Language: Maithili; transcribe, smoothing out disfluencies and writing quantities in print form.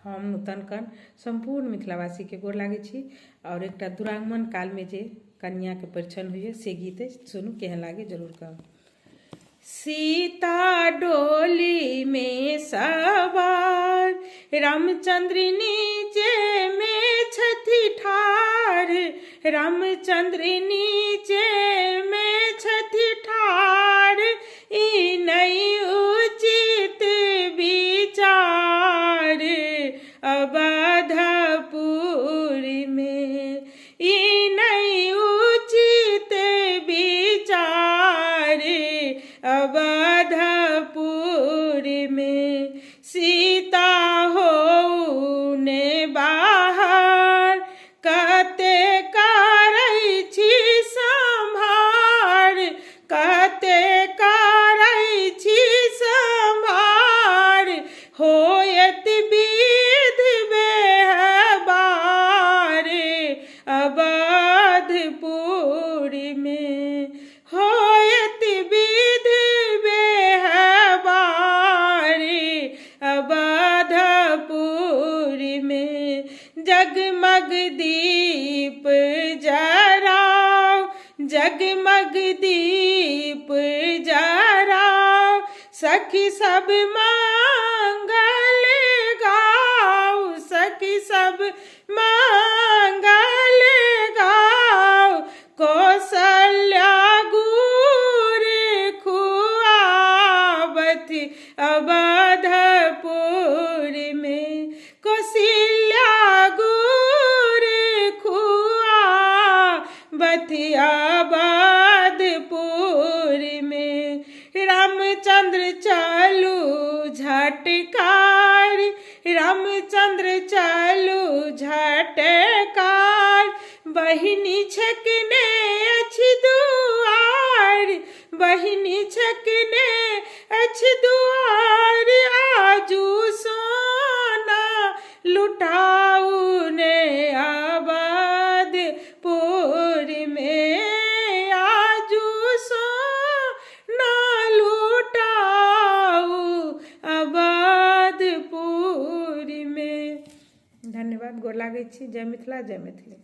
हम नूतन कर्ण सम्पूर्ण मिथिलावासीके गोर लागै छी। आओर एकटा दुरागमन कालमे जे कनियाँके परिछन होइए से गीत अछि, सुनू केहन लागे जरूर कहब। सीता डोली में सवार, रामचंद्र नीचे में छथि ठार, रामचंद्र नीचे में छथि ठार, ई नहीं उचित विचार अवधपुर में, ई नहीं उचित विचार अवधपुर में। सीता हो ने बाहर, कते करै छी संभार, कते करै छी संभार, होयत विध बेहबार अवधपुर में, होयत विध बेहबार अवधपुर में। जगमग दीप जराओ, जगमग दीप जराओ, सखी सब मंगल गाओ, सखी सब मंगल गाओ, कौशल्या गुर खुआबथि अवधपुर में, कौशल्या गुर खुआबथि अवधपुर में। रामचंद्र चलू झटकार, रामचंद्र चलू झटकार, बहिनी छकने अछि दुआर, बहिनी छकने अछि दुआर, आजू सोना लुटाऊ ने अवधपुर में, आजू सोना लुटाऊ अवधपुर में। धन्यवाद, गोर लागै छी। जय मिथिला, जय मैथिली।